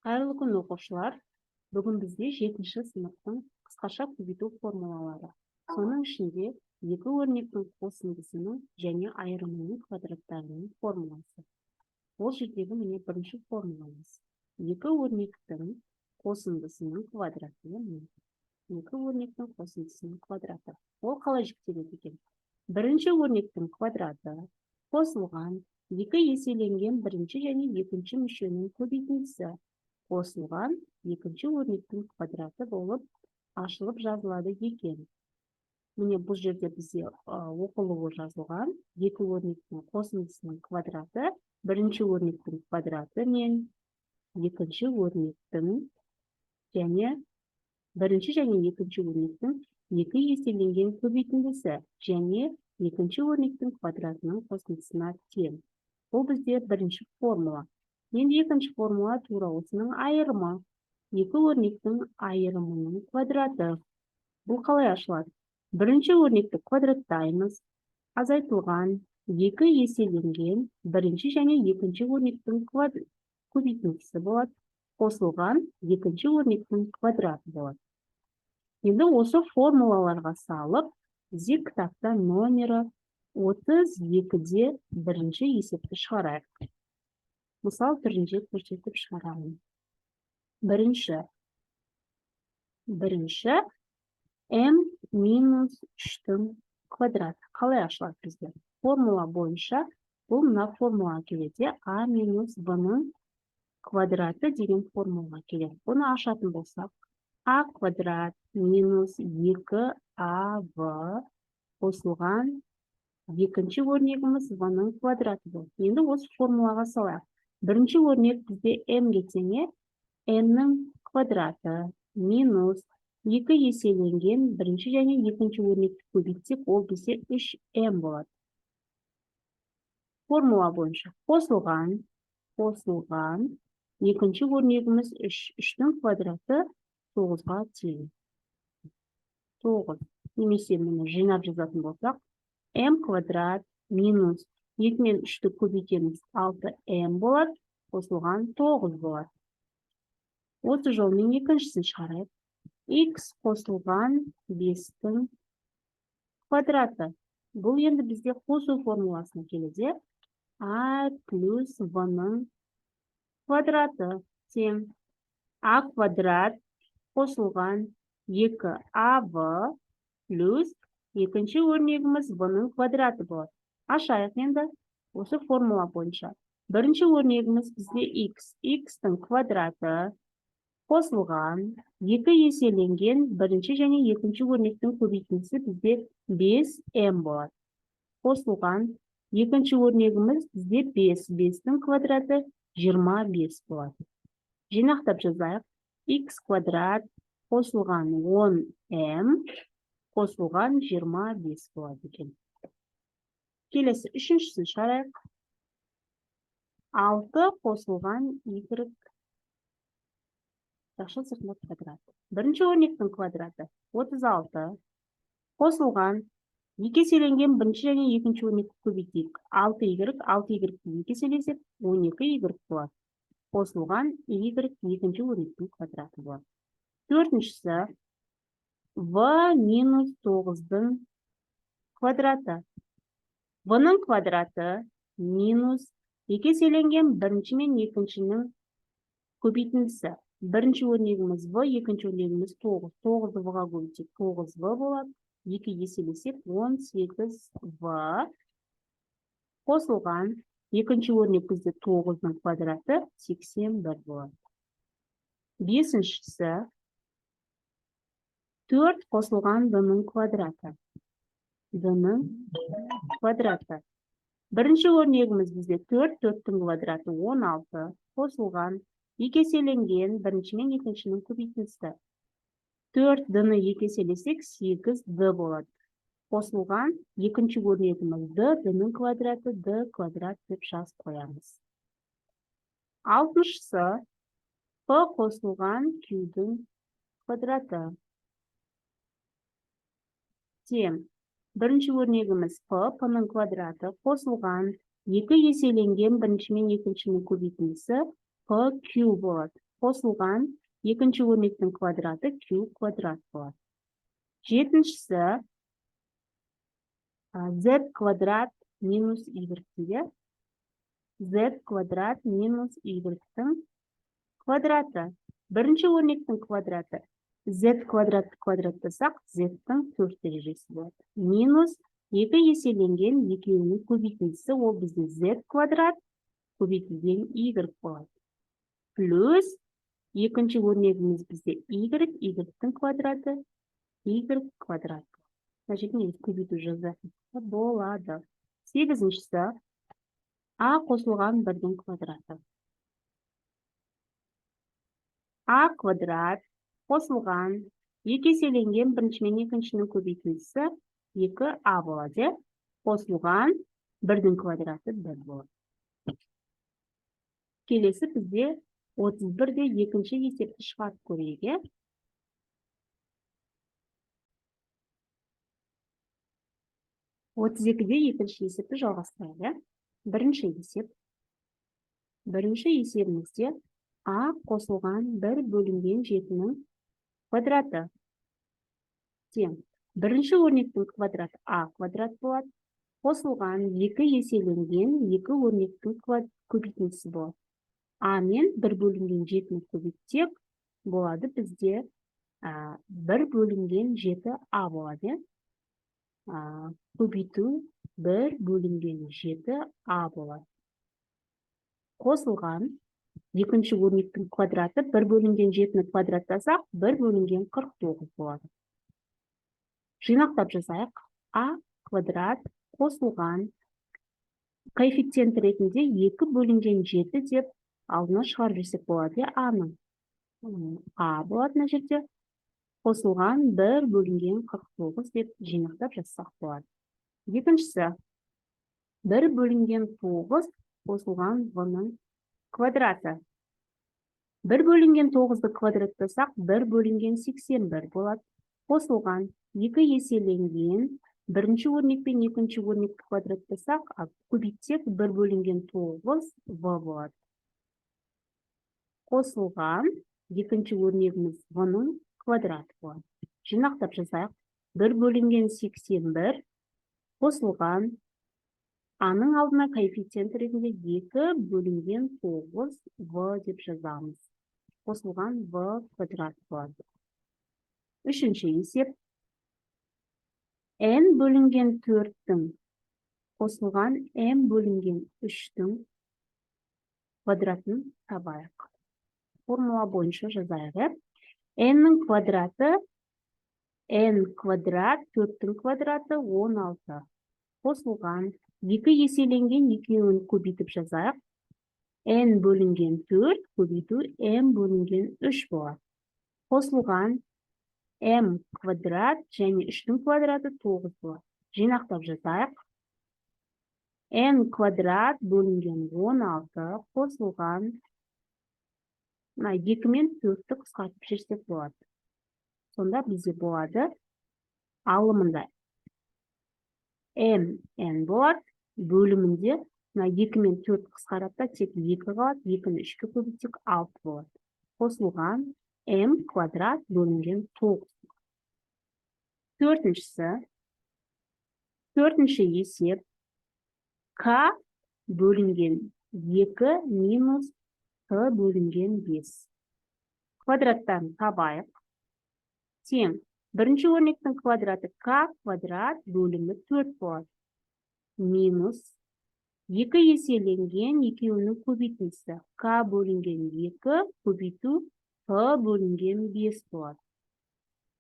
Қайырлы күн, оқушылар! Бүгін бізде жетінші сыныптың қысқаша көбейту формулалары. Соның ішінде екі өрнектің қосындысының және айырымының квадраттарының формуласы. Ол жердегі, міне, бірінші формуламыз. Екі өрнектің қосындысының квадраты, міне. Екі өрнектің қосындысының квадраты. Ол қалай жіктеледі екен? Бірінші өрнектің квадраты қосылған екі еселенген бірінші және екінші мүшенің көбейтіндісі қосылған екінші өрнектің квадраты болып ашылып жазылады екен. Міне, бұл жерде бізде оқылуы жазылған: екі өрнектің қосындысының квадраты бірінші өрнектің квадраты мен екінші өрнектің және бірінші және екінші өрнектің екі еселенген көбейтіндісі және екінші өрнектің квадратының қосындысына тең. Бұл бізде бірінші формула. Енді екінші формула тура осының айырымы. Екі өрнектің айырымының квадраты. Бұл қалай ашылады? Бірінші өрнекті квадраттаймыз. Азайтылған екі еселенген бірінші және екінші өрнектің көбейтіндісі болады. Қосылған екінші өрнектің квадраты болады. Енді осы формулаларға салып, бізде кітапта номері 32-де бірінші есепті шығарайық. Мысал түрінде көрсетіп шығарамын. Бірінші m минус 3-тің квадраты қалай ашылады бізде? Формула бойынша бұл мына формулаға келеді: а минус b-ның квадраты деген формулаға келеді. Бұны ашатын болсақ, а квадрат минус 2av қосылған екінші өрнегіміз v-ның квадраты болады. Енді осы формулаға салайық. Бірінші өрнек бізде m-ге тең, m-нің квадраты минус екі еселенген бірінші және екінші өрнекті көбейтсек, ол бізде 3m болады. Формула бойынша қосылған екінші өрнегіміз 3, 3-тің квадраты 9-ға тең. 9 немесе мұны жинап жазатын болсақ, m квадрат минус 2 мен 3-ті көбейтеміз, 6m болады, қосылған 9 болады. Осы жолмен екіншісін шығарайық. X қосылған 5-тің квадраты. Бұл енді бізде қосу формуласына келеді. А плюс в-ның квадраты тең а квадрат қосылған 2av плюс екінші өрнегіміз в-ның квадраты болады. Ашайық енді осы формула бойынша. Бірінші өрнегіміз бізде x, x-тің квадраты қосылған екі еселенген бірінші және екінші өрнектің көбейтіндісі бізде 5m болады. Қосылған екінші өрнегіміз бізде 5, 5-тің квадраты 25 болады. Жинақтап жазайық. X квадрат қосылған 10m қосылған 25 болады екен. Келесі үшіншісін шығарайық. 6 қосылған y жақша сыртында квадрат. Бірінші өрнектің квадраты 36 қосылған екі еселенген бірінші және екінші өрнекті көбейтейік. 6 y, 6 y екі еселесек, 12 y болады. Қосылған y екінші өрнектің квадраты болады. Төртіншісі в минус 9-дың квадраты. В-ның квадраты минус екі еселенген бірінші мен екіншінің көбейтіндісі. Бірінші өрнегіміз в, екінші өрнегіміз 9. 9-ды в-ға көбейтсек, 9 в болады. Екі еселесек, 18 в қосылған екінші өрнек бізде 9-дың квадраты 81 болады. Бесіншісі 4 қосылған д-ның квадраты. Д-ның квадраты. Бірінші өрнегіміз бізде 4, 4-тің квадраты 16, қосылған екі еселенген бірінші мен екіншінің көбейтіндісі. 4 д-ны екі еселесек, 8 д болады. Қосылған екінші өрнегіміз д, д-ның квадраты д квадрат деп жазып қоямыз. Алтыншысы п қосылған q-дің квадраты. Тең. Бірінші өрнегіміз п, п-ның квадраты қосылған екі еселенген бірінші мен екіншінің көбейтіндісі pq болады. Қосылған екінші өрнектің квадраты q квадрат болады. Жетіншісі z квадрат минус y дейді. Z квадрат минус y-тің квадраты. Бірінші өрнектің квадраты z квадратты квадраттасақ, z-тің 4 дәрежесі болады. Минус 2 еселенген екеуінің көбейтіндісі, ол бізде z квадрат көбейтілген y болады. Плюс екінші өрнегіміз бізде y, y-тің квадраты y квадрат. Мына жерде негізі көбейту жазатын болады. Сегізіншісі а қосылған 1-дің квадраты. А квадрат қосылған 2 еселенген бірінші мен екіншінің көбейтіндісі 2а болады. Қосылған 1-дің квадраты 1 болады. Келесі бізде 31-де екінші есепті шығарып көрейік. 32-де екінші есепті жалғастырайық. Бірінші есеп. Бірінші есебімізде а қосылған 1 бөлінген 7-нің квадраты тең. Бірінші өрнектің квадраты а квадрат болады. Қосылған 2 еселенген 2 өрнектің көбейтіндісі болады. А мен 1 бөлінген 7-ні көбейтсек болады бізде 1 бөлінген 7 а болады. Көбейту 1 бөлінген 7 а болады. Қосылған екінші өрнектің квадраты 1 бөлінген 7-ні квадраттасақ 1 бөлінген 49 болады. Жинақтап жазайық. А квадрат қосылған коэффициент ретінде 2 бөлінген 7 деп алдына шығарып жіберсек болады. А-ның А болады мына жерде. Қосылған 1 бөлінген 49 деп жинақтап жазсақ болады. Екіншісі 1 бөлінген 9 қосылған в-ның квадраты. 1 бөлінген 9-ды квадраттасақ 1 бөлінген 81 болады. Қосылған 2 еселенген бірінші өрнек пен екінші өрнекті квадраттасақ, көбейтсек 1 бөлінген 9 в болады. Қосылған екінші өрнегіміз в-ның квадраты болады. Жинақтап жазайық. 1 бөлінген 81 қосылған а-ның алдына коэффициент ретінде 2 бөлінген 9 в деп жазамыз. Қосылған в квадрат болады. Үшінші есеп. N бөлінген 4-тің қосылған m бөлінген 3-тің квадратын табайық. Формула бойынша жазайық. N-нің квадраты n квадрат 4-тің квадраты 16. Қосылған 2 еселенген екеуін көбейтіп жазайық. N бөлінген 4 көбейту m бөлінген 3 болады. Қосылған m квадрат және 3-тің квадраты 9 болады. Жинақтап жазайық. N квадрат бөлінген 16 қосылған мына 2 мен 4-ті қысқартып жіберсек болады. Сонда бізде болады алымында m n болады, бөлімінде мына 2 мен 4 қысқарады да тек 2 қалады, 2-ні 3-ке көбейтсек 6 болады. Қосылған m квадрат бөлінген 9. Төртіншісі. Төртінші есеп. К бөлінген 2 минус Т бөлінген 5. Квадраттарын табайық. Тең. Бірінші өрнектің квадраты К квадрат бөлімі 4 болады. Минус 2 еселенген екеуінің көбейтіндісі. К бөлінген 2 көбейту Т бөлінген 5 болады.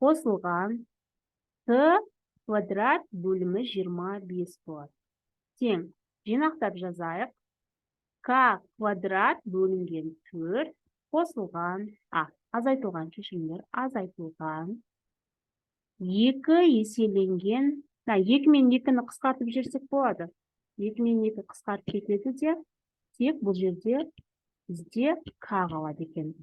Қосылған Т квадрат бөлімі 25 болады. Тең. Жинақтап жазайық. К квадрат бөлінген 4 қосылған, азайтылған, кешіріңдер, азайтылған 2 еселенген, 2 мен 2-ні қысқартып жіберсек болады. 2 мен 2 қысқарып кетеді де, тек бұл жерде бізде К қалады екен.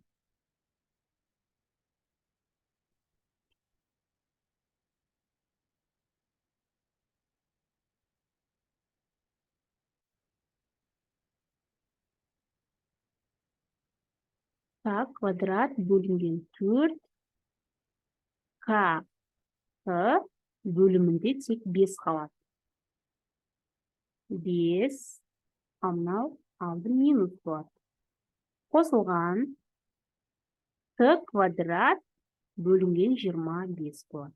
К квадрат бөлінген 4, К бөлімінде тек 5 қалады. 5, ал мынау алды минус болады. Қосылған Т квадрат бөлінген 25 болады.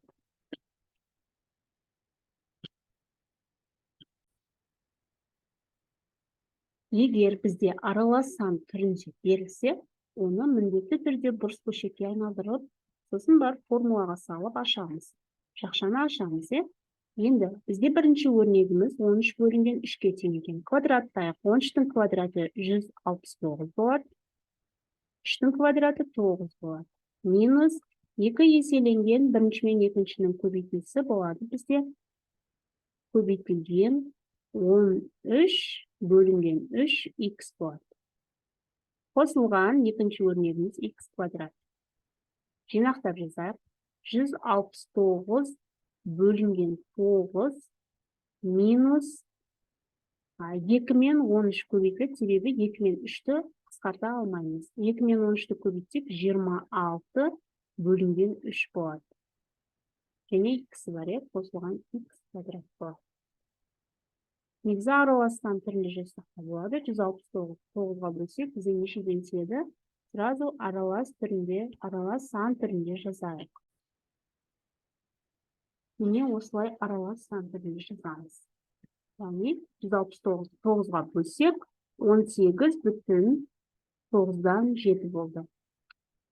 Егер бізде аралас сан түрінде берілсе, оны міндетті түрде бұрыс бөлшекке айналдырып, сосын барып формулаға салып ашамыз. Жақшаны ашамыз, Енді бізде бірінші өрнегіміз 13 бөлінген 3-ке тең екен. Квадраттайық. 13-тің квадраты 169 болады. 3-тің квадраты 9 болады. Минус 2 еселенген бірінші мен екіншінің көбейтіндісі болады бізде. Көбейтілген 13 бөлінген 3 х болады. Қосылған екінші өрнегіміз х квадрат. Жинақтап жазайық. 169 бөлінген 9 минус 2 мен 13 көбейтіледі, себебі 2 мен 3-ті қысқарта алмаймыз. 2 мен 13-ті көбейтсек 26 бөлінген 3 болады. Және х бар, қосылған х квадрат болады. Негізі аралас сан түрінде жазсақ та болады. 169 9-ға бөлсек, бізде нешеден түседі? Сразу аралас түрінде, аралас сан түрінде жазайық. Міне осылай аралас сан түрінде жазамыз. Яғни 169 9-ға бөлсек, 18,9-дан 7 болды.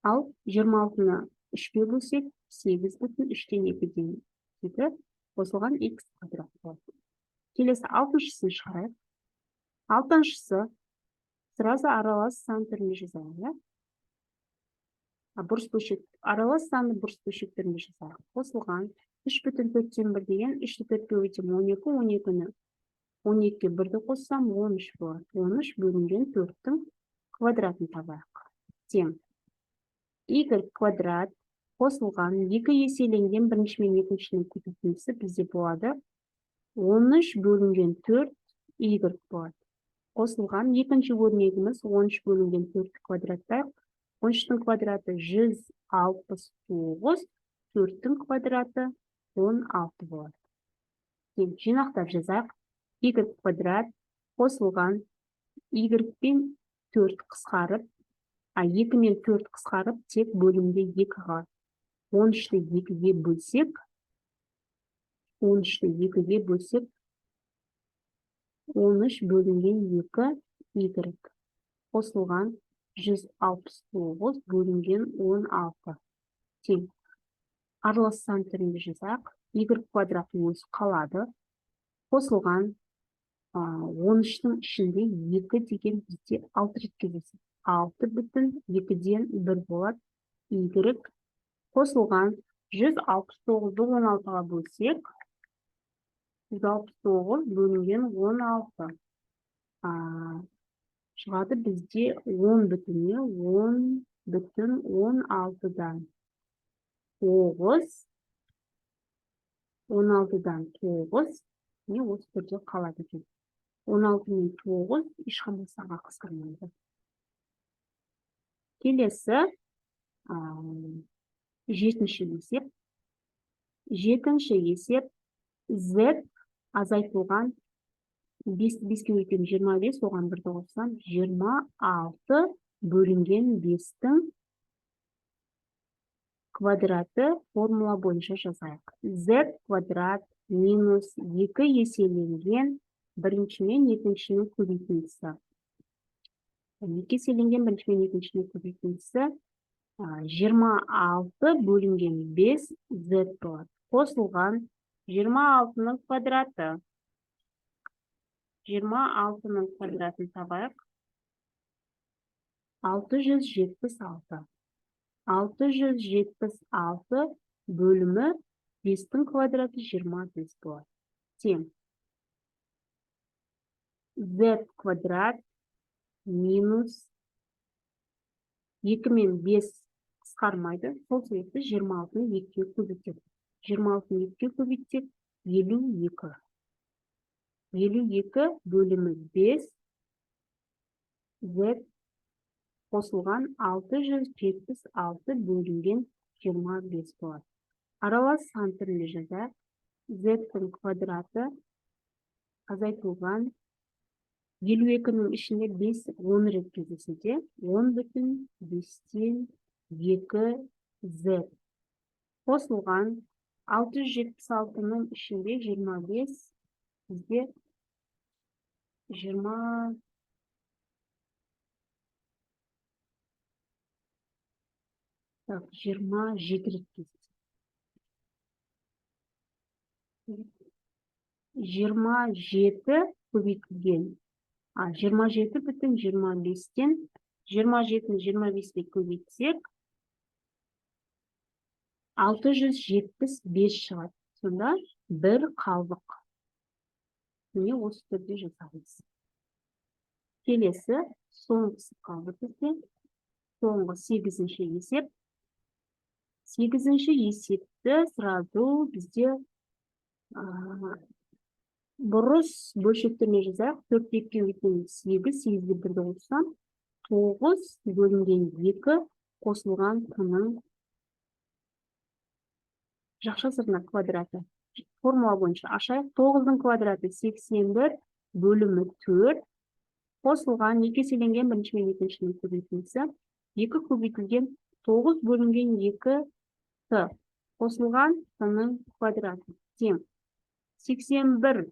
Ал 26-ны 3-ке бөлсек, 8,3-тен 2-ден 7 қосылған х квадрат болады. Келесі алтыншысын шығарайық. Алтыншысы сразу аралас сан түрінде жазайық, иә? Бұрыс бөлшек, аралас санды бұрыс бөлшек түрінде жазайық. Қосылған 3,4-тен 1 деген 3-ті 4-ке бөлсем 12, 12-ні 12-ге 1-ді қоссам 13 болады. 13 бөлінген 4-тің квадратын табайық. Тең y квадрат қосылған 2 еселенген бірінші мен екіншінің көбейтіндісі бізде болады 13 бөлінген 4 y болады. Қосылған екінші өрнегіміз 13 бөлінген 4 квадраттайық. 13-тің квадраты 169, 4-тің квадраты 16 болады. Енді жинақтап жазайық. Y квадрат қосылған y пен 4 қысқарып, 2 мен 4 қысқарып, тек бөлімде 2 қалады. 13-ті 2-ге бөлсек, 13-ті 2-ге бөлсек, 13 бөлінген 2 y қосылған 169 бөлінген 16 тең. Аралас сан түрінде жазайық. Y квадрат өзі қалады. Қосылған 13-тің ішінде 2 деген бізде 6 рет кездеседі. 6,2-ден 1 болады. Y қосылған 169-ды 16-ға бөлсек, 169 бөлінген 16. Шығады бізде 10,16-дан 9, 16-дан 9, не осы түрде қалады екен. 16 мен 9 ешқандай санға қысқармайды. Келесі, жетінші есеп. Жетінші есеп Z азайтылған 5-ке бөлсем 25, оған 1-ді қоссам 26 бөлінген 5-тің квадраты формула бойынша жазайық. Z квадрат минус 2 еселенген бірінші мен екіншінің көбейтіндісі. 2 еселенген бірінші мен екіншінің көбейтіндісі 26 бөлінген 5 Z болады. Қосылған 26-ның квадраты. 26-ның квадратын табайық. 676. 676 бөлімі 5-тің квадраты 25 болады. Тең. Z квадрат минус 2 мен 5 қысқармайды. Сол себепті 26-ны 2-ге көбейтеді. 26-ны 2-ге көбейтсек, 52. 52 бөлімі 5 Z Қосылған 676 бөлінген 25 болады. Аралас сан түрінде жазайық. Z-тің квадраты азайтылған 52-нің ішінде 5 10 рет кездеседі. 10,5 2 Z. Қосылған 676-ның ішінде 25 бізде 20, так, 27 рет кездеседі. 27 көбейтілген, 27,25-тен 27-ні 25-ке көбейтсек, 675 шығады. Сонда бір қалдық. Міне, осы түрде жасаймыз. Келесі, соңғысы қалды бізде. Соңғы, сегізінші есеп. Сегізінші есепті сразу бізде бұрыс бөлшектеріне жазайық. Төрт екіге көбейткен сегіз, сегізге бірді қоссам, тоғыз бөлінген екі қосылған т-ның жақша сыртына квадраты. Формула бойынша ашайық. Тоғыздың квадраты 81 бөлімі төрт қосылған екі еселенген бірінші мен екіншінің көбейтіндісі, екі көбейтілген тоғыз бөлінген екі т қосылған т-ның квадраты тең 81.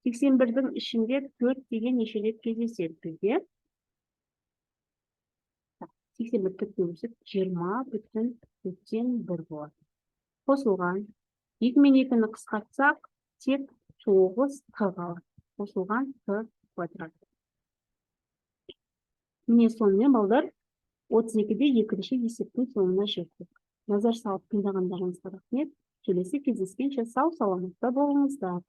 81-дің ішінде төрт деген неше рет кездеседі бізде? 81 төртке бөлсек, 20,4-тен 1 болады. Қосылған екі мен екіні қысқартсақ, тек тоғыз т қалады. Қосылған т квадрат. Міне, сонымен, балдар, 32,2 есептің соңына жеттік. Назар салып тыңдағандарыңызға рахмет. Келесі кездескенше сау саламатта болыңыздар.